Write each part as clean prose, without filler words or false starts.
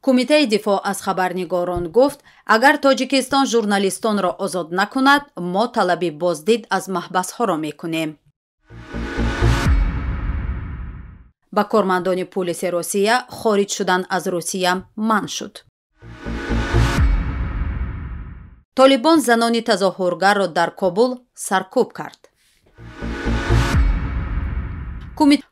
Кумитаи дифоъ аз хабарнигорон гуфт, агар Тоҷикистон журналистонро озод накунад, мо талаби боздид аз маҳбасҳоро мекунем. Ба кормандони пулиси Русия хориҷ шудан аз Русия манъ шуд. Толибон занони тазоҳургарро дар Кобул саркӯб кард.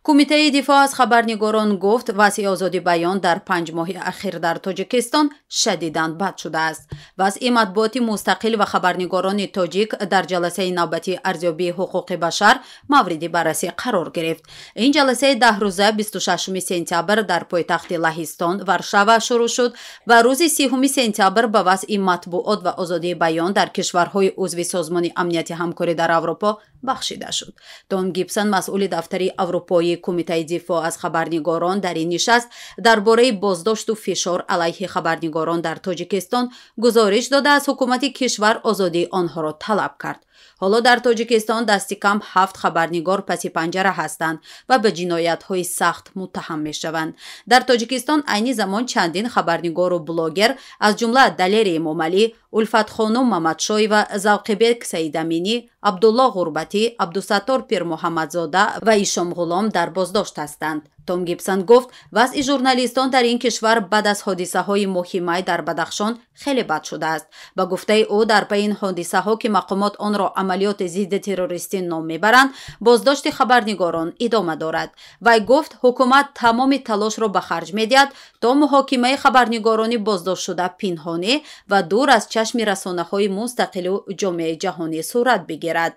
Кумитаи дифоъ аз хабарнигорон гуфт, вазъи озоди баён дар 5 моҳи ахир дар Тоҷикистон шадидан бад шудааст. Вазъи матбуоти мустақил ва хабарнигорони тоҷик дар ҷаласаи навбатии арзёбии ҳуқуқи башар мавриди баррасӣ қарор гирифт. Ин ҷаласаи 10 рӯза 26 сентябр дар пойтахти Лаҳистон Варшава шурӯъ шуд ва рӯзи 30 сентябр ба вазъи матбуот ва озодии баён дар кишварҳои узви Созмони амнияти ҳамкорӣ дар Аврупо бахшида шуд. Том Гибсон, масъули дафтари аврупоии Кумитаи дифоъ аз хабарнигорон, дар ин нишаст дар бораи боздошту фишор алайҳи хабарнигорон дар Тоҷикистон гузориш дода, аз ҳукумати кишвар озодии онҳоро талаб кард. Ҳоло дар Тоҷикистон дасти кам 7 хабарнигор паси панҷара ҳастанд ва ба ҷиноятҳои сахт муттаҳам мешаванд. Дар Тоҷикистон айни замон чандин хабарнигору блогер, аз ҷумла Далери Эмомалӣ, Улфатхонум Мамадшоева, Завқибек Саидаминӣ, Абдулло Ғурбатӣ, Абдусаттор Пирмуҳаммадзода ва Ишомғулом дар боздошт ҳастанд. Том Гибсон гуфт, вазъи журналистон дар ин кишвар баъд аз ҳодисаҳои моҳи май дар Бадахшон хеле бад шудааст. Ба гуфтаи ӯ, дар пайи ин ҳодисаҳо, ки мақомот онро амалиёти зидди террористӣ ном мебаранд, боздошти хабарнигорон идома дорад. Вай гуфт, ҳукумат тамоми талошро ба харҷ медиҳад, то муҳокимаи хабарнигорони боздоштшуда пинҳонӣ ва дур аз чашми расонаҳои мустақилу ҷомеаи ҷаҳонӣ сурат бигирад.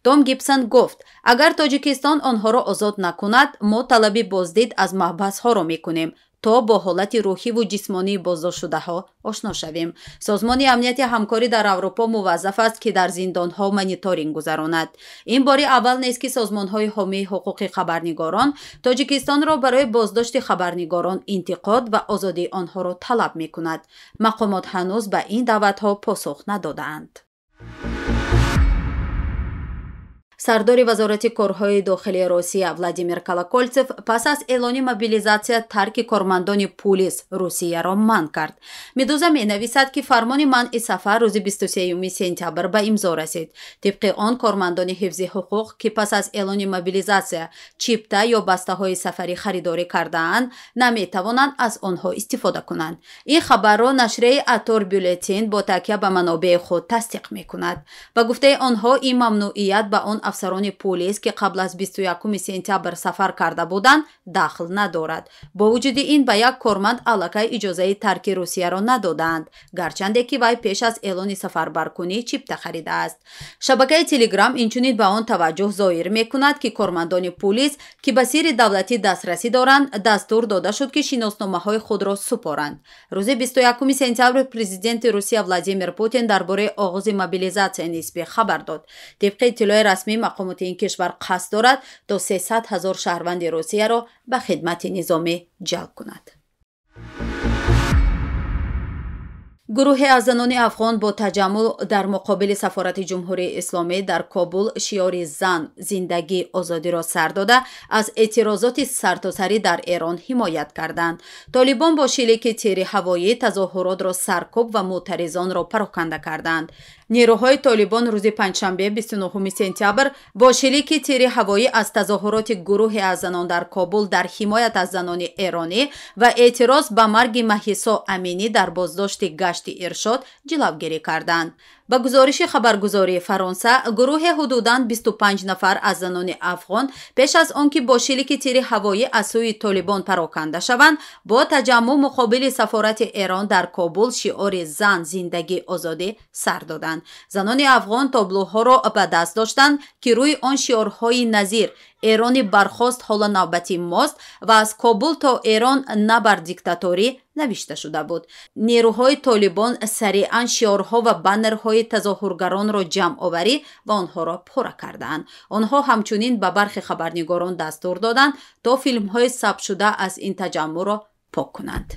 Том Гибсон гуфт, агар Тоҷикистон онҳоро озод накунад, мо талаби боздид аз маҳбасҳоро мекунем, то бо ҳолати рӯҳиву ҷисмонии боздоштшудаҳо ошно шавем. Созмони амнияти ҳамкорӣ дар Аврупо муваззаф аст, ки дар зиндонҳо мониторинг гузаронад. Ин бори аввал нест, ки созмонҳои ҳомии ҳуқуқи хабарнигорон Тоҷикистонро барои боздошти хабарнигорон интиқод ва озодии онҳоро талаб мекунад. Мақомот ҳанӯз ба ин даъватҳо посух надодаанд. Сардори Вазорати корҳои дохилии Русия Владимир Колокольцев пас аз эълони мобилизатсия тарки кормандони пулис Русияро манъ кард. Медуза менависад, ки фармони манъи сафар рӯзи 23 сентябр ба имзо расид. Тибқи он, кормандони ҳифзи ҳуқуқ, ки пас аз эълони мобилизатсия чипта ё бастаҳои сафарӣ харидорӣ кардаанд, наметавонанд аз онҳо истифода кунанд. Ин хабарро нашрияи Атор Бюллетен бо такя ба манобеи худ тасдиқ мекунад. Ба гуфтаи онҳо, ин мамнуият ба он афсарони полис, ки қабл аз 21 сентябр сафар карда буданд, дахл надорад. Бо вуҷуди ин, ба як корманд аллакай иҷозаи тарки Русияро надодаанд, гарчанде ки вай пеш аз эълони сафарбаркунӣ чипта харидааст. Шабакаи Телеграм инчунин ба он таваҷҷӯҳ зоҳир мекунад, ки кормандони пулис, ки ба сирри давлатӣ дастрасӣ доранд, дастур дода шуд, ки шиносномаҳои худро супоранд. Рӯзи 21 сентябр президенти Русия Владимир Путин дар бораи оғози мобилизатсияи нисбӣ хабар дод. Тибқи иттилои расмӣ, мақомоти ин кишвар қасд дорад, то 300 ҳазор шаҳрванди Русияро ба хидмати низомӣ ҷалб кунад. Гурӯҳе аз занони афғон бо таҷаммул дар муқобили сафорати Ҷумҳурии Исломӣ дар Кобул шиори «Зан, зиндагӣ, озодиро» сар дода, аз эътирозоти сартосарӣ дар Эрон ҳимоят карданд. Толибон бо шилики тири ҳавоӣ тазоҳуротро саркӯб ва мӯътаризонро пароканда карданд. Нерӯҳои Толибон рӯзи панҷшанбе, 29 сентябр, бо шилики тири ҳавоӣ аз тазоҳуроти гурӯҳе аз занон дар Кобул дар ҳимоят аз занони эронӣ ва эътироз ба марги Маҳисо Аминӣ дар боздошти гашти иршод ҷилавгирӣ карданд. Ба гузориши хабаргузории Фаронса, гурӯҳе ҳудудан 25 нафар аз занони афғон пеш аз он ки бо шилики тири ҳавоӣ аз сӯи Толибон пароканда шаванд, бо таҷаммӯъ муқобили сафорати Эрон дар Кобул шиори «Зан, зиндагӣ, озодӣ» сар доданд. Занони афғон тоблӯҳоро ба даст доштанд, ки рӯи он шиорҳои назир «Эрони бархост, ҳоло навбати мост» ва «Аз Кобул то Эрон, на бар диктаторӣ» навишта шуда буд. Нерӯҳои Толибон сариъан шиорҳо ва баннерҳои тазоҳургаронро ҷамъоварӣ ва онҳоро пора карданд. Онҳо ҳамчунин ба бархи хабарнигорон дастур доданд, то филмҳои сабтшуда аз ин таҷаммӯъро пок кунанд.